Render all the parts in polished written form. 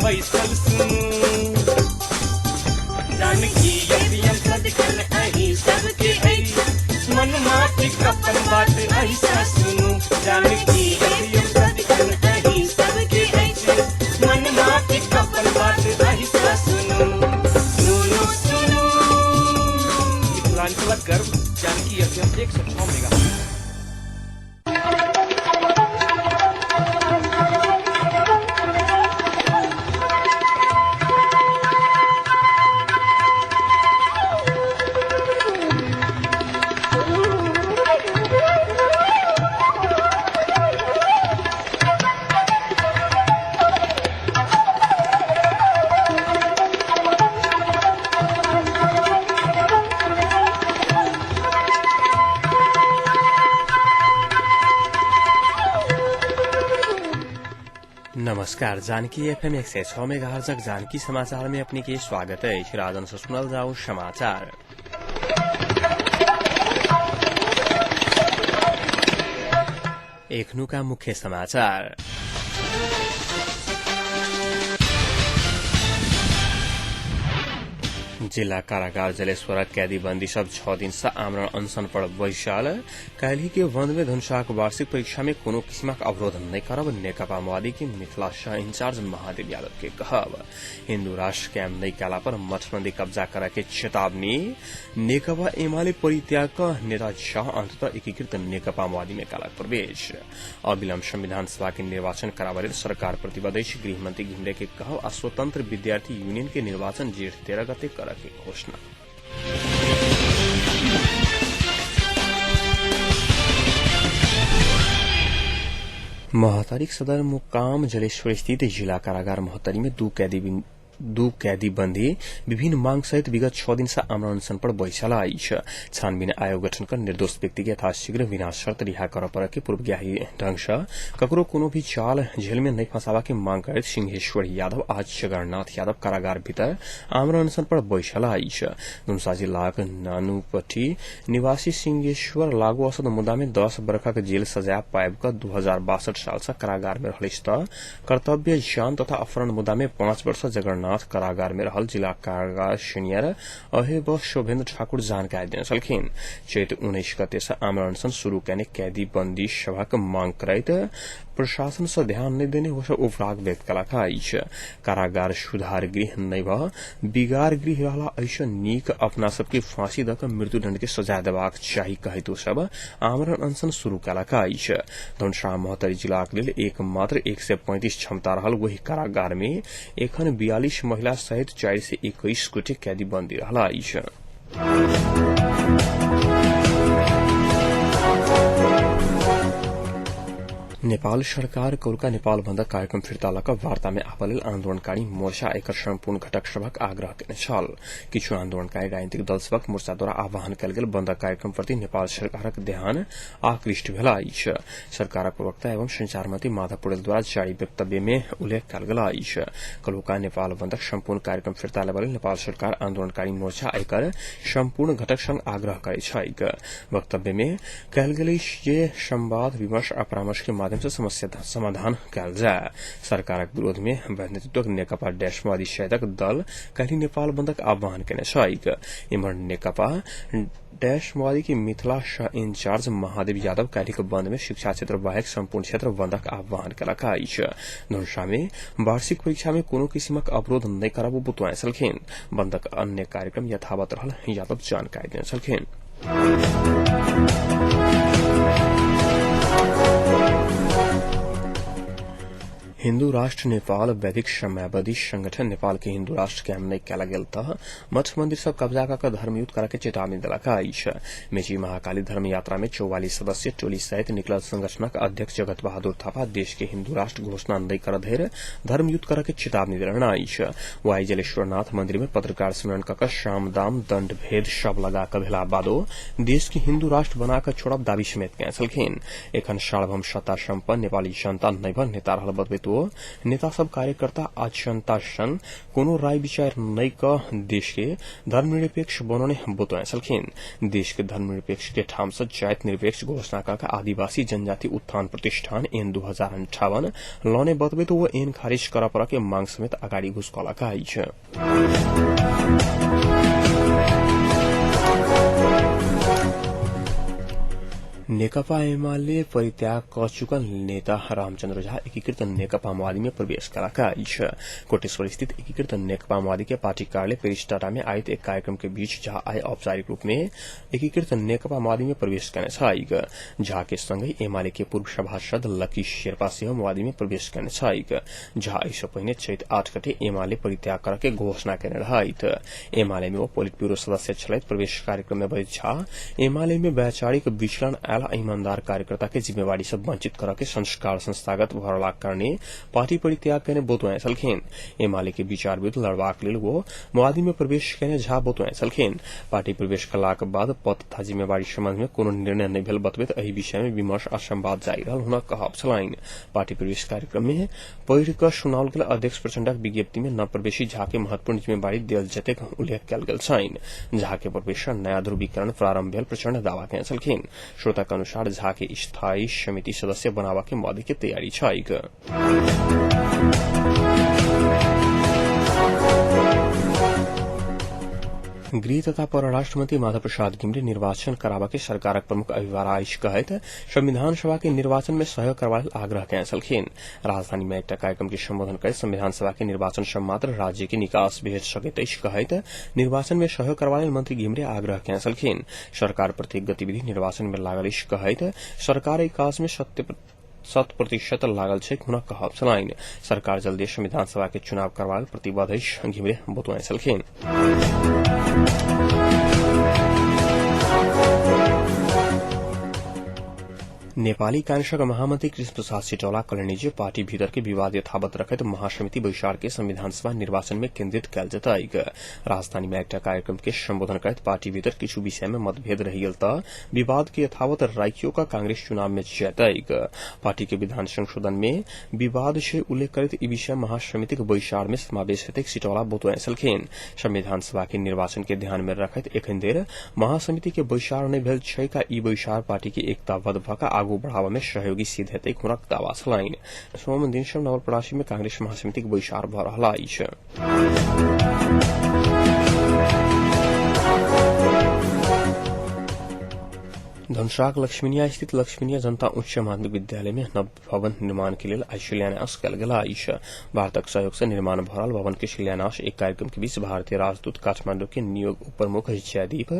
बैसल सुनू। जानकी एफएम सदिखन अहीं सबके अछि, मनमाफिक अपन बात अहिसँ सुनू। जानकी एफएम सदिखन अहीं सबके अछि, मनमाफिक अपन बात अहिसँ सुनू। सुनू सुनू मिथिलांचलक गर्व जानकी एफएम 106 मेगा। नमस्कार, जानकी एफएम 106 मेगाहर्जक जानकी समाचार में अपने के स्वागत है। राजन से सुनल जाओ समाचार। एखनुका मुख्य समाचार। जिल्ला कारागार जलेश्वरक कैदी बंदी सब 6 दिन से आमरण अनशन पर बैसल। काल्हि के बंद में धनुषाक वार्षिक परीक्षा में कोनो किसिमक अवरोध नहि करब नेकपा माओवादी के मिथिला सह इंचार्ज महादेव यादव के कहब। हिन्दू राष्ट्र कायम नहि कयला पर मठ मंदिर कब्जा करय के चेतावनी। नेकपा एमाले परित्याग क नेता शाह अंततः एकीकृत नेकपा माओवादी में कयलक प्रवेश। अविलंब संविधान सभा के निर्वाचन कराबय लेल सरकार प्रतिबद्ध अछि, गृहमंत्री घिमिरे के कहब। आ स्वतंत्र विद्यार्थी यूनियन के निर्वाचन जेठ 13 गते करय के घोषणा। महोत्तरीक सदरमुकाम जलेश्वर स्थित जिला कारागार महोत्तरी में दू कैदी बंदी विभिन्न मांग सहित विगत 6 दिन से आमरण अनशन पर बैसल अछि। छानबीन आयोग गठन कर निर्दोष व्यक्ति के यथाशीघ्र बिना शर्त रिहा करऽ पड़य के पूर्वग्राही ढंग से ककरो कोनो भी चाल जेल में नहीं फंसावा के मांग करैत सिंहेश्वर यादव आज जगन्नाथ यादव कारागार भीतर आमरण अनशन पर बैसल अछि। धनुषा जिलाक नानुपट्टी निवासी सिंहेश्वर लागू औसत मुद्दा में 10 बरखक जेल सजाय पाबि कऽ 2062 साल से कारागार में रहल अछि तऽ कर्तव्य जान तथा अपहरण मुद्दा में 5 वर्ष जगन्नाथ कारागार में रहल जिला कारागार सीनियर अहेब शोभेन्द्र ठाकुर जानकारी देने छलखिन। चैत 19 गते से आमरण अनशन शुरू केने कैदी बंदी सभक मांग करैत प्रशासन से ध्यान नहि देने ओ सब उपराग व्यक्त कयलक अछि। कारागार सुधार गृह नहि भऽ बिगाड़ गृह रहला एहिसँ नीक अपना सबके फांसी दऽ कऽ मृत्युदंड के सजा देबाक चाही कहैत ओ सब आमरण अनशन शुरू कयलक अछि। धनुषा महोत्तरी जिलाक लेल एकमात्र 135 क्षमता रहल ओहि कारागार में एखन 42 महिला सहित 421 गोटे कैदी बंदी रहला अछि। नेपाल सरकार कौलका नेपाल बंदक कार्यक्रम फिर्ता लऽ कऽ वार्ता में आबय लेल आंदोलनकारी मोर्चा एकर सम्पूर्ण घटक सभक आग्रह केने छल। किछु आंदोलनकारी राजनीतिक दल सभक मोर्चा द्वारा आह्वान कयल गेल बंदक कार्यक्रम प्रति नेपाल सरकारक ध्यान आकृष्ट भेल अछि। सरकारक प्रवक्ता एवं संचार मंत्री माधव पौडेल द्वारा जारी वक्तव्य में उल्लेख कयल गेल अछि। कलुका नेपाल बंदक सम्पूर्ण कार्यक्रम फिर्ता लेबय लेल नेपाल सरकार आंदोलनकारी मोर्चा एकर सम्पूर्ण घटक संग आग्रह करैत छैक। वक्तव्य में कहल गेल अछि जे संवाद, विमर्श आ परामर्श के माध्यम से समस्या समाधान कयल जाय। सरकारक विरोध में नेतृत्वक नेकपा डैश माओवादी सहितक दल काल्हि नेपाल बंदक आह्वान केने छैक। इम्हर नेकपा डैश माओवादी के मिथिला सह इंचार्ज महादेव यादव काल्हिक बंद में शिक्षा क्षेत्र बाहेक सम्पूर्ण क्षेत्र बंदक आह्वान केलक अछि। धनुषा में वार्षिक परीक्षा में कोनो किसिमक अवरोध नहि करब ओ बतौने छलखिन। बंदक अन्य कार्यक्रम यथावत रहल यादव जानकारी देने छलखिन। हिन्दू राष्ट्र नेपाल वैदिक समयावधि संगठन नेपाल के हिन्दू राष्ट्र कायम नहि कयल गेल तऽ मठ मंदिर सब कब्जा कऽ कऽ धर्मयुद्ध करय के चेतावनी देलक अछि। मेची महाकाली धर्म यात्रा में 44 सदस्य टोली सहित निकलल संगठनक अध्यक्ष जगत बहादुर थापा देश के हिन्दू राष्ट्र घोषणा नहि करऽ धरि धर्मयुद्ध करय के चेतावनी देलनि अछि। ओ आइ जलेश्वरनाथ मंदिर में पत्रकार सम्मेलन कऽ कऽ साम दाम दंड भेद सब लगा कऽ भेला बादो देश के हिन्दू राष्ट्र बना कऽ छोड़ब दावी समेत कयने छलखिन। एखन सार्वभौम सत्ता सम्पन्न नेपाली जनता नहि भऽ नेता रहल बतबैत ओ नेता सब कार्यकर्ता आ जनता संग कोनो राय विचार नहि क देश के धर्मनिरपेक्ष बनौने बतौने छलखिन। देश के धर्मनिरपेक्ष के ठाम से जाति निरपेक्ष घोषणा क आदिवासी जनजाति उत्थान प्रतिष्ठान एन 2058 लौने बतबैत ओ एन खारिज करऽ पड़ऽ के मांग समेत अगाडि घुसकलक अछि। नेकपा एमाले परित्याग क चुकल नेता रामचंद्र झा एकीकृत नेकपा माओवादी में प्रवेश कयलक अछि। कोटेश्वर स्थित एकीकृत नेकपा माओवादी के पार्टी कार्यालय पेरिस्टाटा में आयोजित एक कार्यक्रम के बीच झा आइ औपचारिक रूप में एकीकृत नेकपा माओवादी में प्रवेश कयने छथि। झा के संगहि एमाले के पूर्व सभासद लकी शेर्पा सेहो माओवादी में प्रवेश कयने छथि। झा एहि सँ पहिने चैत 8 गते एमाले परित्याग करऽ के घोषणा कयने रहथि। एमाले में ओ पोलिट ब्यूरो सदस्य छलथि। प्रवेश कार्यक्रम में बजैत झा एमाले में वैचारिक विचलन आयल ईमानदार कार्यकर्ता के जिम्मेवारी से वंचित करऽ के संस्कार संस्थागत भऽ रहलाक कारणे पार्टी परित्याग कयने बतौने छलखिन। एमाले के विचार विरूद्ध लड़बाक लेल ओ माओवादी में प्रवेश कयने झा बतौने छलखिन। पार्टी प्रवेश कयलाक बाद पद तथा जिम्मेवारी सम्बन्ध में कोनो निर्णय नहि भेल बतबैत एहि विषय में विमर्श आ संवाद जारी रहल हुनक कहब छलनि। पार्टी प्रवेश कार्यक्रम में पढ़ि कऽ सुनाओल गेल अध्यक्ष प्रचण्डक विज्ञप्ति में नवप्रवेशी झा के महत्वपूर्ण जिम्मेवारी देल जेतैक उल्लेख कयल गेल छनि। झा के प्रवेश सँ नया ध्रुवीकरण प्रारंभ भेल प्रचण्ड दावा कयने छलखिन। श्रोता के अनुसार झा के स्थायी समिति सदस्य बनाबऽ के माओवादी के तैयारी छैक। गृह तथा परराष्ट्र मंत्री माधव प्रसाद घिमिरे निर्वाचन कराबऽ के सरकारक प्रमुख अभिभार अछि कहैत संविधान सभा के निर्वाचन में सहयोग करबा लेल आग्रह कयने छलखिन। राजधानी में एकटा कार्यक्रम के संबोधन करैत संविधान सभा के निर्वाचन सँ मात्र राज्य के निकास भेट सकैत अछि कहैत निर्वाचन में सहयोग करबा लेल मंत्री घिमिरे आग्रह कयने छलखिन। सरकार प्रत्येक गतिविधि निर्वाचन में लागल अछि कहैत सरकार एहि काज में 100% लागल छैक हुनक कहब छलनि। सरकार जल्दी संविधान सभा के चुनाव करबा लेल प्रतिबद्ध अछि घिमिरे बतौने छलखिन। नेपाली कांग्रेसक महामंत्री कृष्ण प्रसाद सिटौला कहलनि जे पार्टी भीतर के विवाद यथावत रखैत महासमिति बैसार के संविधान सभा निर्वाचन में केंद्रित कयल जेतैक। राजधानी में एकटा कार्यक्रम के संबोधन करैत पार्टी भीतर किछु विषय में मतभेद रहि गेल तऽ विवाद के यथावत राखियो कऽ कांग्रेस चुनाव में जेतैक। पार्टी के विधान संशोधन में विवाद छै उल्लेख करैत ई विषय महासमितिक बैसार में समावेश हेतैक सिटौला बतौने छलखिन। संविधान सभा के निर्वाचन के ध्यान में रखैत एखन धरि महासमिति के बैसार नहि भेल छैक आ ई बैसार पार्टी के एकताबद्ध भऽ कऽ आगू बढ़ाबऽ में सहयोगी सिद्ध हेतैक हुनक दावा छलनि। सोम दिन सँ नवलपरासी में कांग्रेस महासमितिक बैसार भऽ रहल अछि। धनुषाक लक्ष्मीनिया स्थित लक्ष्मीनिया जनता उच्च माध्यमिक विद्यालय में नव भवन निर्माण के लेल आइ शिलान्यास कयल गेल अछि। भारतक सहयोग से निर्माण भऽ रहल भवन के शिलान्यास एक कार्यक्रम के बीच भारतीय राजदूत काठमांडू के नियोग उप प्रमुख जयदीप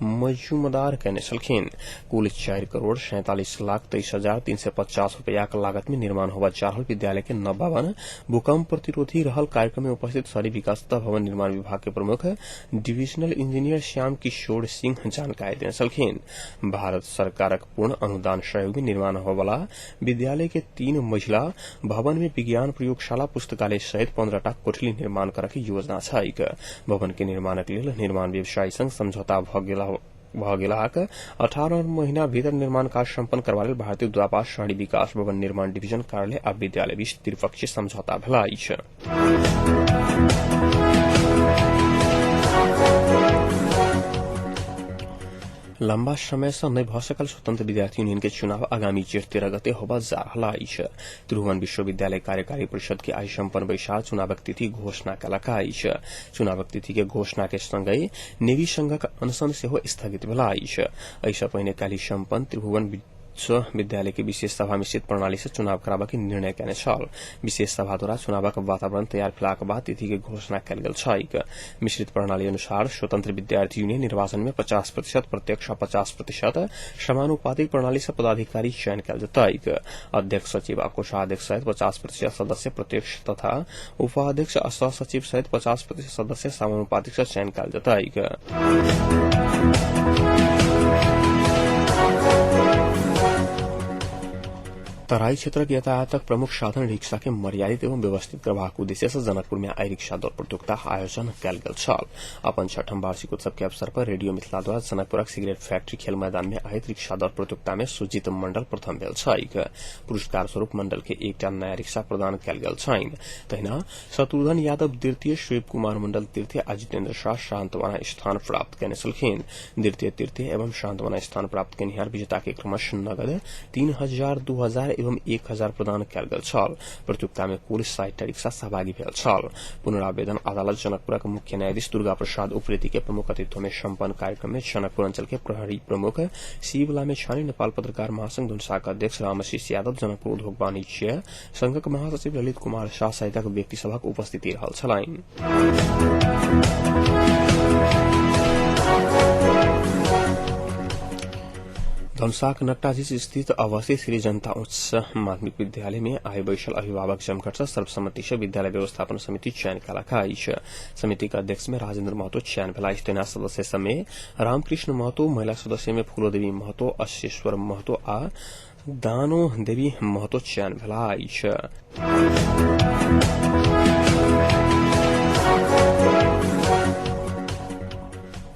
मजुमदार कयने छलखिन। कुल 4,47,23,350 रुपयाक लागत में निर्माण होबय जा रहल विद्यालय के नव भवन भूकंप प्रतिरोधी रहल कार्यक्रम में उपस्थित शहरी विकास तथा भवन निर्माण विभाग के प्रमुख डिविजनल इंजीनियर श्याम किशोर सिंह जानकारी देने छलखिन। भारत सरकारक पूर्ण अनुदान सहयोग में निर्माण होबयवला विद्यालय के 3 मंजिला भवन में विज्ञान प्रयोगशाला, पुस्तकालय सहित 15 टा कोठली निर्माण करऽ के योजना छैक। भवन के निर्माणक लेल निर्माण व्यवसायी संग समझौता भऽ गेलाक 18 महीना भीतर निर्माण कार्य सम्पन्न करबा लेल भारतीय दूतावास, शहरी विकास भवन निर्माण डिवीजन कार्यालय आ विद्यालय बीच त्रिपक्षीय समझौता भेल अछि। लंबा समय सँ नहि भऽ सकल स्वतंत्र विद्यार्थी यूनियन के चुनाव आगामी जेठ 13 गते होबय जा रहल अछि। त्रिभुवन विश्वविद्यालय कार्यकारी परिषद के आइ सम्पन्न बैसार चुनावक तिथि घोषणा कयलक अछि। चुनावक तिथि के घोषणा के संगहि नेवी संघक अनशन सेहो स्थगित भेल अछि। एहि सँ पहिने काल्हि सम्पन्न त्रिभुवन विश्वविद्यालय के विशेष सभा मिश्रित प्रणाली से चुनाव कराबय के निर्णय कयने छल। विशेष सभा द्वारा चुनावक वातावरण तैयार भेलाक बाद तिथि के घोषणा कयल गेल छैक। मिश्रित प्रणाली अनुसार स्वतंत्र विद्यार्थी यूनियन निर्वाचन में 50% प्रत्यक्ष आ 50% समानुपातिक प्रणाली से पदाधिकारी चयन कयल जेतैक। अध्यक्ष, सचिव आ कोषाध्यक्ष सहित 50% सदस्य प्रत्यक्ष तथा उपाध्यक्ष आ सह सचिव सहित 50% सदस्य समानुपातिक से चयन कयल जेतैक। तराई क्षेत्रक यातायातक प्रमुख साधन रिक्शा के मर्यादित एवं व्यवस्थित करबाक उद्देश्य से जनकपुर में आई रिक्शा दौड़ प्रतियोगिता आयोजन कयल गेल छल। अपन छठम वार्षिकोत्सव के अवसर पर रेडियो मिथिला द्वारा जनकपुरक सिगरेट फैक्ट्री खेल मैदान में आयोजित रिक्शा दौड़ प्रतियोगिता में सुजीत मंडल प्रथम भेल छैक। पुरस्कार स्वरूप मंडल के एकटा नया रिक्शा प्रदान कयल गेल छनि। तहिना शत्रुघ्न यादव द्वितीय, शिव कुमार मंडल तृतीय आ जितेन्द्र शाह सांत्वना स्थान प्राप्त कयने छलखिन। द्वितीय, तृतीय एवं सांत्वना स्थान प्राप्त केनिहार विजेता के क्रमशः नगद 3000, 2000 एवं 1000 प्रदान कयल गेल छल। प्रतियोगिता में कुल 60 रिक्शा सहभागी भेल छल। पुनरावेदन अदालत जनकपुरक मुख्य न्यायाधीश दुर्गा प्रसाद उप्रेती के प्रमुख अतिथि में सम्पन्न कार्यक्रम में जनकपुर अंचल के प्रहरी प्रमुख शिव लामेछाने, नेपाल पत्रकार महासंघ धनुषाक अध्यक्ष रामशीष यादव, जनकपुर उद्योग वाणिज्य संघक महासचिव ललित कुमार शाह सहितक व्यक्ति सभक उपस्थिति रहल छलनि। धनुषाक नकटाझीस स्थित अवस्थित श्री जनता उच्च माध्यमिक विद्यालय में आइ बैसल अभिभावक जमघट से सर्वसम्मति से विद्यालय व्यवस्थापन समिति चयन कयलक अछि। समिति के अध्यक्ष में राजेंद्र महतो चयन भेला अछि। तहिना सदस्य सब में रामकृष्ण महतो, महिला सदस्य में फूलोदेवी महतो, अशेश्वर महतो आ दानो देवी महतो चयन भेला अछि।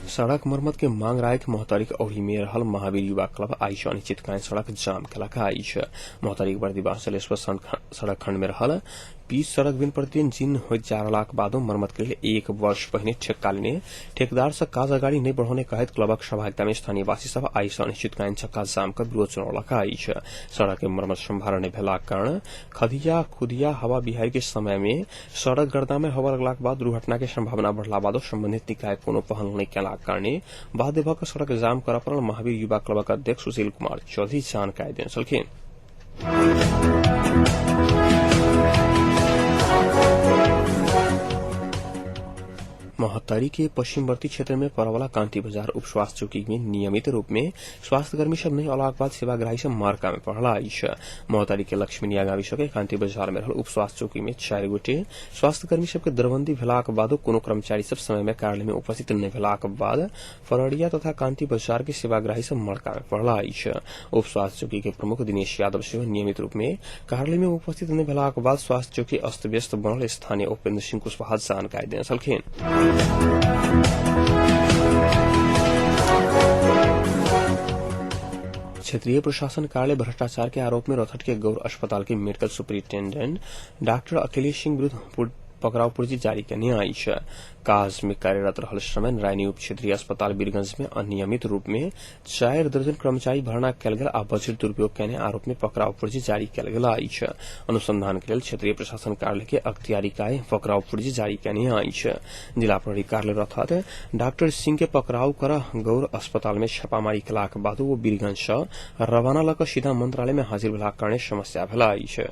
सड़क मरम्मत के मांग राख महोत्तरीक औही में रहल महावीर युवा क्लब आइ अनिश्चितकालीन सड़क जाम केलक अछि। महोत्तरीक बर्दिवास जलेश्वर सड़क खंड में रहल पीच सड़क दिन प्रतिदिन जीर्ण होइत जा रहलाक बादो मरम्मत के लेल 1 वर्ष पहिने ठेक्का लेने ठेकेदार से काज अगाडि नहि बढ़ौने कहैत क्लबक सहभागिता में स्थानीयवासी सब आइ सँ अनिश्चितकालीन चक्का जाम कर विरोध चलौलक अछि। सड़क के मरम्मत संभार नहि भेलाक कारण खदिया खुदिया हवा बिहार के समय में सड़क गर्दा में हवा लगलाक बाद दुर्घटना के संभावना बढ़ला बादो संबंधित निकाय कोनो पहल नहि केलाक कारणे बाध्य भऽ कऽ सड़क जाम करऽ पड़ल महावीर युवा क्लबक अध्यक्ष सुशील कुमार चौधरी जानकारी देने छलखिन। महोत्तरी के पश्चिमवर्ती क्षेत्र में पड़वला कांति बाजार उप स्वास्थ्य चौकी में नियमित रूप में स्वास्थ्यकर्मी सब नहीं अलाक बाद सेवाग्राही सब मार्का में पड़ला अछि। महोत्तरी के लक्ष्मीनिया गाविस के कांति बाजार में रहल उप स्वास्थ्य चौकी में 4 गोटे स्वास्थ्यकर्मी सबके दरबंदी भेलाक बादो कोनो कर्मचारी सब समय में कार्यालय में उपस्थित नहीं भेलाक बाद फरड़िया तथा कांति बाजार के सेवाग्राही सब मड़का में पड़ला अछि। उप स्वास्थ्य चौकी के प्रमुख दिनेश यादव सेहो नियमित रूप में कार्यालय में उपस्थित नहीं भेलाक बाद स्वास्थ्य चौकी अस्त व्यस्त बनल स्थानीय उपेन्द्र सिंह कुशवाहा जानकारी देने छलखिन। क्षेत्रीय प्रशासन कार्यालय भ्रष्टाचार के आरोप में रौतहट के गौर अस्पताल के medical superintendent doctor Akhilesh Singh विरुद्ध पकड़ाव पुर्जी जारी केने अछि। काज में कार्यरत रहल समय नारायणी उप क्षेत्रीय अस्पताल वीरगंज में अनियमित रूप में 4 दर्जन कर्मचारी भर्ना कयल गेल आ बजट दुरुपयोग केने आरोप में पकड़ाव पुर्जी जारी कयल गेल अछि। अनुसंधान के लेल क्षेत्रीय प्रशासन कार्यालय के अख्तियारी इकाई पकड़ाव पुर्जी जारी केने अछि। जिला प्रहरी कार्यालय रौतहट डॉक्टर सिंह के पकड़ाव कर गौर अस्पताल में छापामारी केलाक बाद ओ वीरगंज सँ रवाना लऽ कऽ सीधा मंत्रालय में हाजिर भेलाक कारणे समस्या भेल अछि।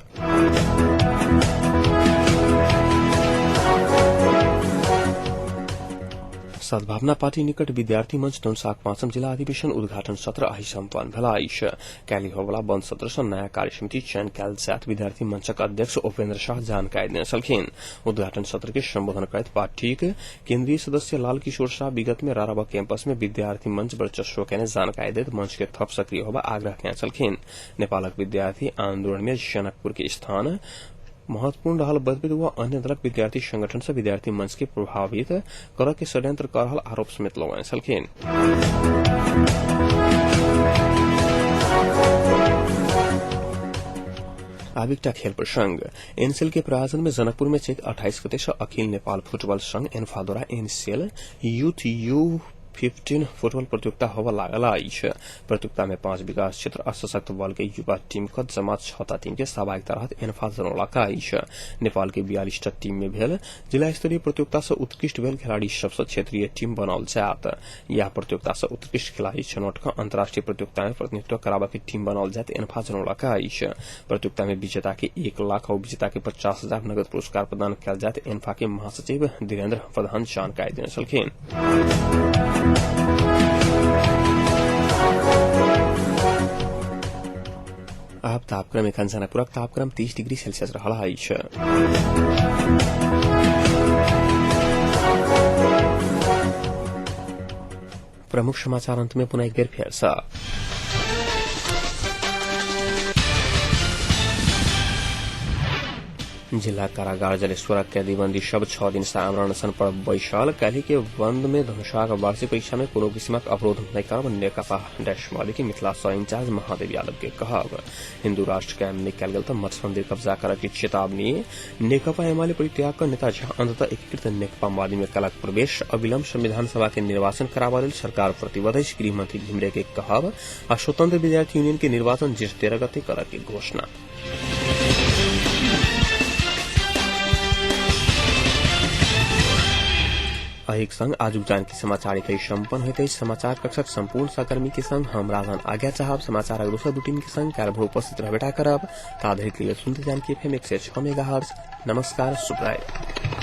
सद्भावना पार्टी निकट विद्यार्थी मंच धनुषाक 5 जिला अधिवेशन उद्घाटन सत्र आइ सम्पन्न भेल अछि। काल्हि होवला बंद सत्र सँ नया कार्यसमिति चयन कयल जायत विद्यार्थी मंचक अध्यक्ष उपेन्द्र शाह जानकारी देने छलखिन। उद्घाटन सत्र के संबोधन करैत पार्टीक केन्द्रीय सदस्य लाल किशोर शाह विगत में राराबा कैंपस में विद्यार्थी मंच वर्चस्व केने जानकारी दैत मंच के थप सक्रिय होबा आग्रह केने छलखिन। नेपालक विद्यार्थी आंदोलन में जनकपुर के स्थान महत्वपूर्ण रहल बतबैत व अन्य दलक विद्यार्थी संगठन से विद्यार्थी मंच के प्रभावित करऽ के षड्यंत्र कर रहल आरोप समेत लगौने छलखिन। आब एकटा खेल प्रसंग। एनसेल के प्रायोजन में जनकपुर में चैत 28 गते से अखिल नेपाल फुटबॉल संघ एन्फा द्वारा एनसेल यूथ U15 football प्रतियोगिता होबय लागल अछि। प्रतियोगिता में 5 विकास क्षेत्र आ सशक्त बल के युवा टीम क जमा 6 टीम के सहभागिता रहत एन्फा जनौलक अछि। नेपाल के 42टा टीम में भेल जिला स्तरीय प्रतियोगिता से उत्कृष्ट भेल खिलाड़ी सबसँ क्षेत्रीय टीम बनाओल जायत। यह प्रतियोगिता से उत्कृष्ट खिलाड़ी छनौट क अंतर्राष्ट्रीय प्रतियोगिता में प्रतिनिधित्व कराबऽ के टीम बनाओल जायत एन्फा जनौलक अछि। प्रतियोगिता में विजेता के 1 लाख और विजेता के 50,000 नगद पुरस्कार प्रदान कयल जायत एन्फा के महासचिव धीरेन्द्र प्रधान जानकारी देने छलखिन। आब तापक्रम एखन जनकपुरक तापक्रम 30 डिग्री सेल्सियस रहल अछि। प्रमुख समाचार अंत में पुनः एक बेर फेर सँ। जिला कारागार जलेश्वरक कैदीबंदी सब 6 दिन से आमरण अनशन पर बैसल। काल्हि के बंद में धनुषाक वार्षिक परीक्षा में कोनो किस्मक अवरोध नहि करब नेकपा डैश माले के मिथिला सह इंचार्ज महादेव यादव के कहब। हिन्दू राष्ट्र कायम नहि कयल गेल तऽ मठ मंदिर कब्जा करऽ के चेतावनी। नेकपा एमाले परित्याग कर नेता झा अंततः एकीकृत नेकपा माओवादी में कलक प्रवेश। अविलंब संविधान सभा के निर्वाचन कराबऽ लेल सरकार प्रतिबद्ध अछि, गृहमंत्री घिमिरे के कहब। आ स्वतंत्र विद्यार्थी यूनियन के निर्वाचन जेठ 13 गते करऽ के घोषणा। एहिक संग आजुक जानकी समाचार एतहि सम्पन्न होइत अछि। समाचार कक्षक सम्पूर्ण सहकर्मी के संग हम राजन आज्ञा चाहब। समाचारक दोसर बुलेटिन के संग काल्हि भोर उपस्थित रहबेटा करब। ता धरिक लेल सुनते जानकी एफएम 106 मेगाहर्ट्ज। नमस्कार, शुभ रात्रि।